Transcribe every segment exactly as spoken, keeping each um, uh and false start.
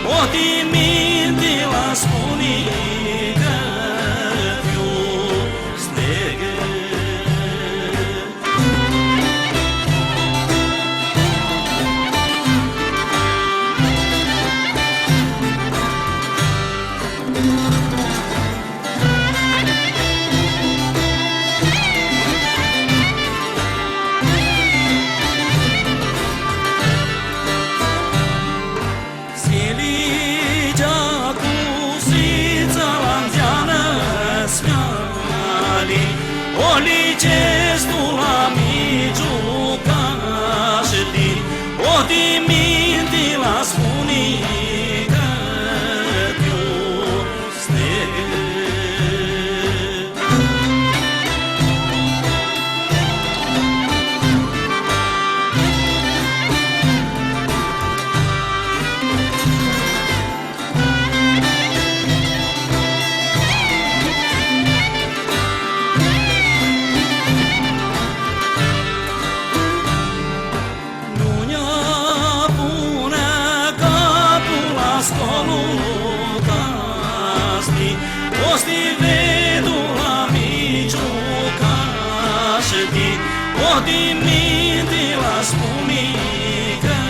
Oti minti la spuni cã fiu s-negã. Siligea cu sitsa la nzeanã s-meali, o licestu la miciucashti, oti minti la spuni cã fiu s-negã. Nunea punea caplu la scolu casti, o s-ti vedu la miciucashti, oti minti la spuni cã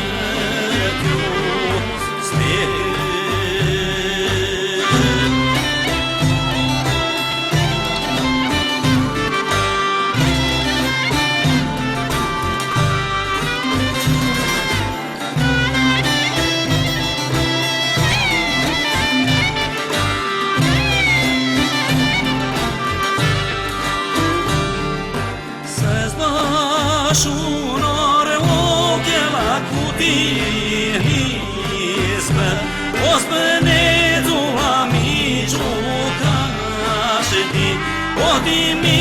fiu s-negã. S-tsã bash unã oarã oclji la cutinismã, o s-bãnedz la miciucashti, oti mi